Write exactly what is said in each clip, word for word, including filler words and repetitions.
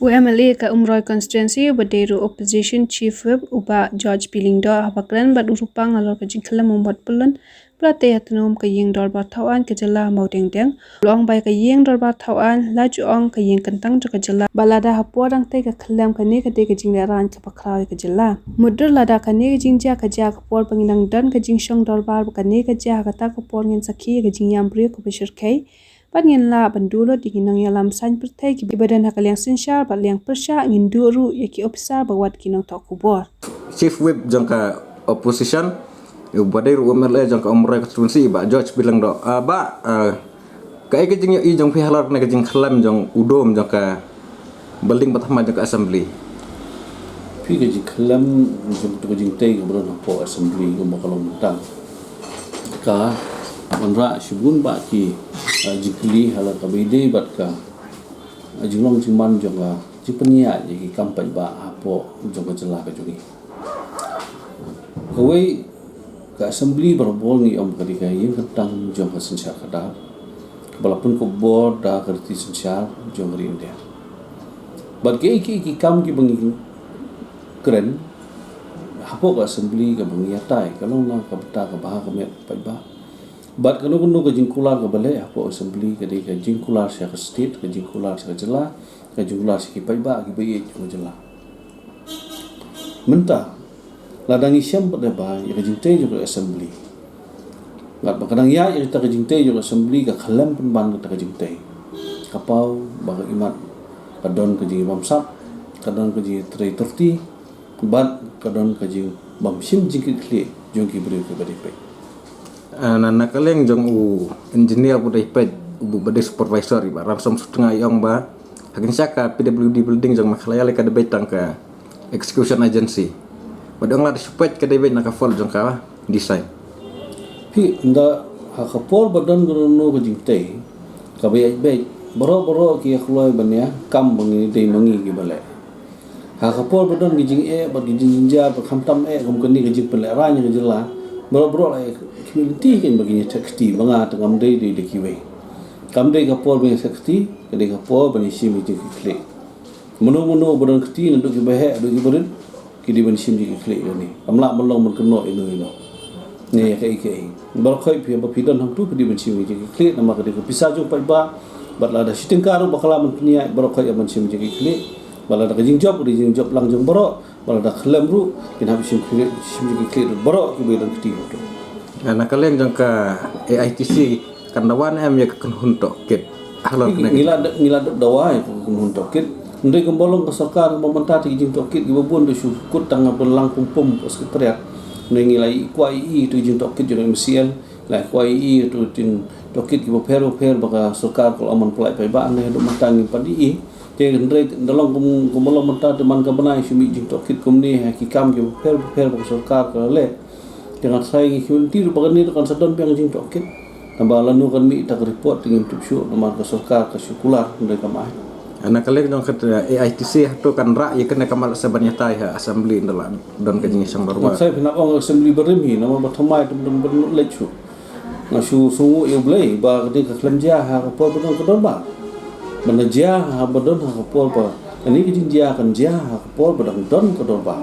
U M L A ka Umroi Constituency uba dei ruh Opposition Chief Whip u Bah George P Lyngdoh haba kren bad u Rupa halor ka jingkhyllem u Motpulun ba la tei ha tnum ka ïing dorbar thawaiñ ka jylla ha Mawdengdeng, u la ong ba ïa ka ïing dorbar thawaiñ la ju ong ka ïing kyntang jong ka jylla bad lada ha por dang tei ka khyllem, kane ka dei ka jinglehrain kaba khraw ïa ka jylla. Mutdur lada kane ka jingjia ka jia ha ka por ba ngin nang don ka jingshong dorbar, ba kane ka jia ha kata ka por ngin sakhi ïa ka jingïam briew kaba shyrkhei bad ngin lah ban duh lut ïa ki nongïalam saiñ pyrthei kiba don ha ka liang synshar bad liang pyrshah, ngin duh ruh ïa ki ophisar bad wat ki nongthoh khubor. Chief Whip jong ka Opposition, uba dei ruh U M L A jong ka Umroi Constituency, Bah George P Lyngdoh. Ah, Bah, ah, kaei ka jingïohi jong phi halor kane ka jingkhyllem jong u dum jong ka building ba thymmai jong ka Assembly? Phi, ka jingkhyllem jong ka jingtei kaba don hapoh Assembly kumba ka long mynta ka wanrah shibun bah ki, ah, jingkylli halor kaba ïadei bad ka, ah, jinglong jingman jong ka jingpynïaid ïa ki kam paidbah hapoh jong ka jylla ka jong ngi. Kawei, ka Assembly barabor ngi ong ka dei ka ïing kyntang jong ka synshar khadar kaba la pynkup bor da ka riti synshar jong ka ri India. Bad kiei kiei ki kam kiba ngi kren hapoh ka Assembly kaba ngi ïatai ka long na ka bynta ka bha ka miat paidbah. Bad kano kano ka jingkular kaba leh hapoh Assembly ka dei ka jingkular sha ka state, ka jingkular sha ka jylla, ka jingkular sha ki paidbah kiba ïeit jong ka jylla. Mynta lada ngi shem pat ba ïa ka jingtei jong ka Assembly, bad ba ka dang ïaid ïa kata ka jingtei jong ka Assembly, ka khyllem pynban kata ka jingtei. Ka paw ba ka imat ka don ka jingbamsap, ka don ka jingtrei tyrti, bad ka don ka jingbymshim jingkitkhlieh jong ki briew kiba dei peit. Ah, na, na ka liang jong u engineer ba dei peit, uba dei supervisor, i Bah Ransom Sutnga, i ong ba ha ka jingshisha ka P W D building jong Meghalaya lei ka dei beit tang ka execution agency. Bad i ong lada shu peit ka dei beit na ka fault jong ka design. Phi, ynda ha ka por ba don kano kano ka jingtei kaba ïaid beit, baroh baroh ki ïa kloi ban ïa kam ba ngi dei ma ngi kiba leh. Ha ka por ba don ki jingeh bad ki jingjynjar bad khamtam eh kum kane ka jingpynlehraiñ ïa ka jylla, baroh baroh la ïa khmih lynti kein ba kin ïa thied kti, ba nga te ngam dei dei da kiwei. Kam dei ka por ban ïa thied kti, ka dei ka por ban ïa shim ïa ka jingkitkhlieh. Mano mano ba don kti, naduh kiba heh haduh kiba rit, ki dei ban shim jingkitkhlieh ïa kane. Kam lah ban long ban kynnoh ïano ïano ne ïa kaei kaei. Baroh khoit phi, ba phi don hangtu phi dei ban shim jingkitkhlieh, namar ka dei ka pisa jong paidbah. Bad lada shi tyngka ruh ba ka lah ban pynïaid, baroh khoit ïa ban shim jingkitkhlieh. Bad lada ka jingjop ka dei jingjop lang jong baroh, bad lada khyllem ruh kin hap shim kitkhlieh, shim jingkitkhlieh ruh baroh kiba don kti hangtu. Na ka liang jong ka A I T C, kan dawa ne em ïa ka kynhun tohkit halor kane? Ngi la da-, ngi la da-, dawa ïa ka kynhun tohkit. Hynrei kumba long ka sorkar kumba mynta te ki jingtohkit kiba bun da shu kut tang ha Pynlang Pum Pum ka Secretariat. Hynrei ngi la ïa kwah ïa ïa tu ki jingtohkit jong M C L, la ïa kwah ïa ïa tu ki jingtohkit kiba pher ba pher ba ka sorkar ka la ong ban pynlait paidbah, hynrei haduh mynta ngim pat ïa ïa. Te hynrei da long kum, kumba long mynta te man ka bnai shu mih jingtohkit kumne ha ki kam kiba pher ba pher ba ka sorkar ka la leh. Te nga tharai ngi khmih lynti ruh ba kane ruh kan sa don biang jingtohkit. Naba lano kan mih ita ka report te ngim tip shuh namar ka sorkar ka shu kular, hynrei kam ai. Na ka liang jong ka A I T C, hato kan rah ïa kane ka mal sa ban ïatai ha Assembly ynda la don ka jingïashong dorbar? Nga tharai phin hap ong Assembly barim hi, namar ba thymmai te ym don ban leit shuh. Nga shu sngewnguh ïa U Blei ba kane ka khlem jia ha ka por ba don ka dorbar. Ba na jia ha ba don ha ka por ba, kane ka jingjia kan jia ha ka por ba dang don ka dorbar.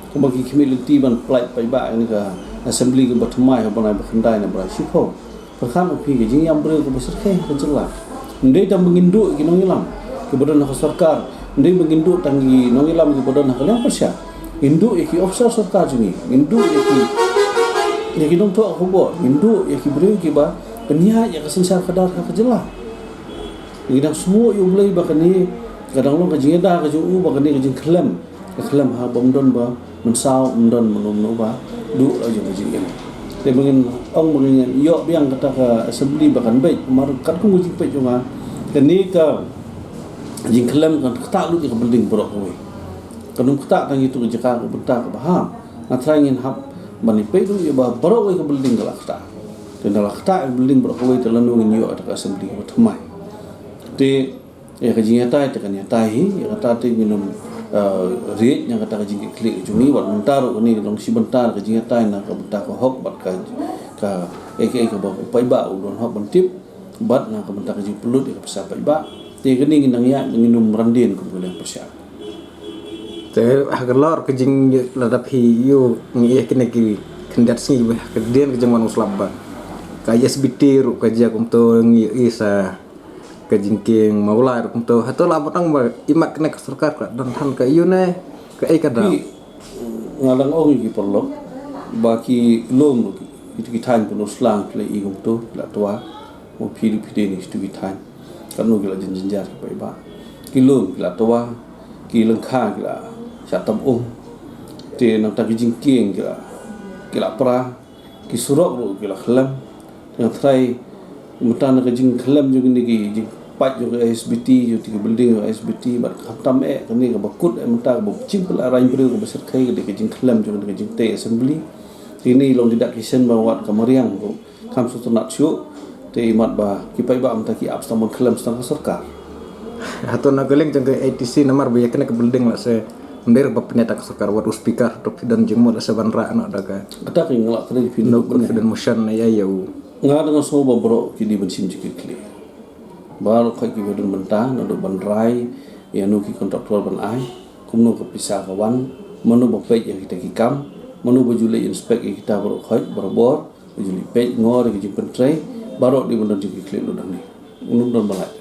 Kumba ki khmih lynti ban pynlait paidbah ïa kane ka Assembly kaba thymmai ha u bnai ba khyndai na u bnai shiphew. Pyrkhat ma phi, ka jingïam briew kaba shyrkhei ha ka jylla. Ym dei tang ba ngin duh ïa ki nongïalam kiba don ha ka sorkar, ym dei ba ngin duh tang ïa ki nongïalam kiba don ha ka liang pyrshah. Ngin duh ïa ki ophisar sorkar jong ngi, ngin duh ïa ki, ïa ki nongthoh khubor, ngin duh ïa ki briew kiba pynïaid ïa ka synshar khadar ha ka jylla. Ngi dang sngewnguh ïa U Blei ba kane ka dang long ka jingïada ka jong u, ba kane ka jingkhyllem ka khyllem ha bym don ba mynsaw, ym don mano mano ba duh la jong ka jingim. Te ba ngin ong ba ngin ïoh biang kata ka Assembly ba kan beit, namar katkum ka jingpeit jong nga, kane ka jingkhyllem kan ktah lut ïa ka building baroh kawei. Kan ym ktah tang ïa tu ka jaka ka bynta kaba hap. Nga tharai ngin hap ban ïa peit ruh ïa ba baroh kawei ka building ka la ktah. Te ynda la ktah ïa ka building baroh kawei, te lano ngin ïoh kata ka Assembly kaba thymmai. Te ïa ka jingïatai te kan ïatai hi, ïa kata te ngin ym, eh, riej na kata ka jingkitkhlieh ka jong ngi. Wat mynta ruh kane ka long shi bynta ka jingïatai na ka bynta ka hok bad ka, ka, eh, ka, eh, kaba u paidbah u don hok ban tip, bad na ka bynta ka jingpynlut ïa ka pisa paidbah. Te kane ngi nang ïa ngi num randien kum kane pyrshah. Te ha ka lor ka jing lada phi ïoh ngi ïa kine ki khyndiat sngi ba ha ka dien ka jingwan u slap ba ka S B T ruh ka jia kumto ngi ïa sa ka jingkieng Mawlai ruh kumto. Hato la ba tang ba imat kane ka sorkar ka don than ka ïoh ne ka ei ka daw. Phi, nga dang ong ïa ki paralok ba ki lum ruh ki, ki thaiñ Pynursla ki la i kumto, ki la twa. Mo phi ruh phi dei na kitu ki thaiñ. Katno ki la jynjar ki paidbah. Ki lum ki la twa, ki lyngkha ki la shah tam um. Te nangta ki jingkieng ki la, ki la pra, ki surok ruh ki la khlem. Te nga tharai mynta na ka jingkhlem jong kine ki jingpait jong ka S B T, jong ki building jong ka S B T, bad khamtam eh kane kaba kut eh mynta kaba jingpyllait raiñ briew kaba shyrkhei ka dei ka jingkhlem jong kane ka jingtei assembly. Kine long ki dak ki shen ba wat ka mariang ruh. Kam sngewtynnat shuh, te imat ba ki paidbah mynta ki ap sdang ban khlem sdang ka sorkar. Hato na ka liang jong ka A D C namar ba ïa kane ka building la se ym dei ba pynïaid da ka sorkar, wat u speaker hato phi don jingmut la se ban rah noh da ka. Kata ka nga la kren phi no confidence motion ïa ïa u. Nga dang sngew ba baroh ki dei ban shim jingkitkhlieh. Baroh khoit ki ba don bynta naduh ban rai ïa no ki contractor ban ai, kumno ka pisa ka wan, mano ba peit ïa kita ki kam, mano ba ju leit inspect ïa kita baroh khoit barabor. Ju leit peit ngor ïa ki jingpyntrei, baroh dei ban don jingkitkhlieh lut hangne. Ym don ba lait.